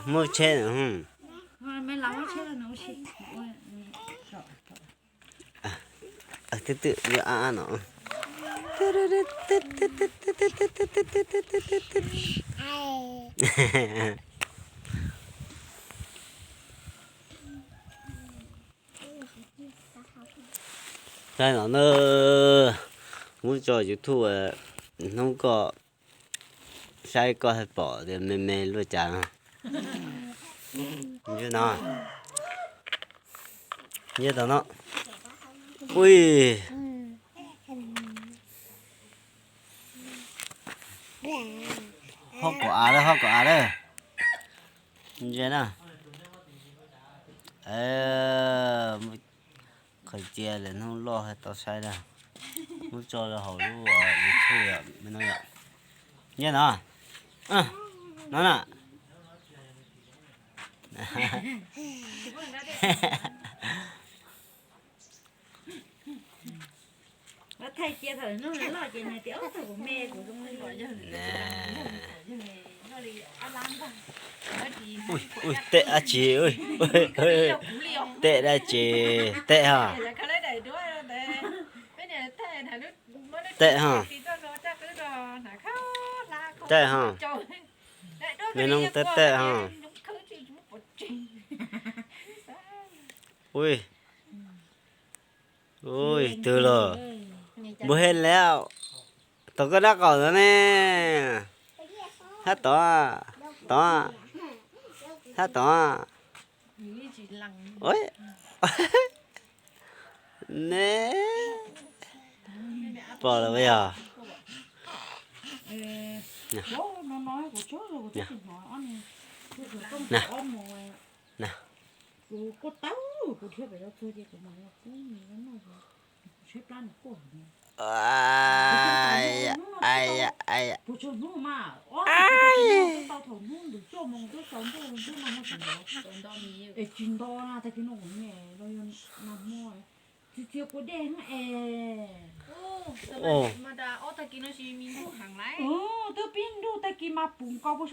Muaj tsheb no. Twb twb yuav ab ab no. Saib no na, muab tso YouTube, hnub koj saib koj pom tias me me luaj cas no. Nyob tom no. Ui, hob kom av lawm, hob kom av lawm. Ntsia na. Qhov cia lawm hnub loj tau saib na. Muab tso rau hauv lub YouTube me no yom. Nyob no, no na. Ua tej dab tsi, tej dab tsi, tej ho. Tej ho. Tej ho. Me noog tej tej ho. Ui, ui, twg los? Npus he lawm. Tom koj dab qaum ntawd ne. Hab tod, tod, hab tod. Ne, pom lawm yog. Twb pib ntuj tag kis mas pum nkaus puas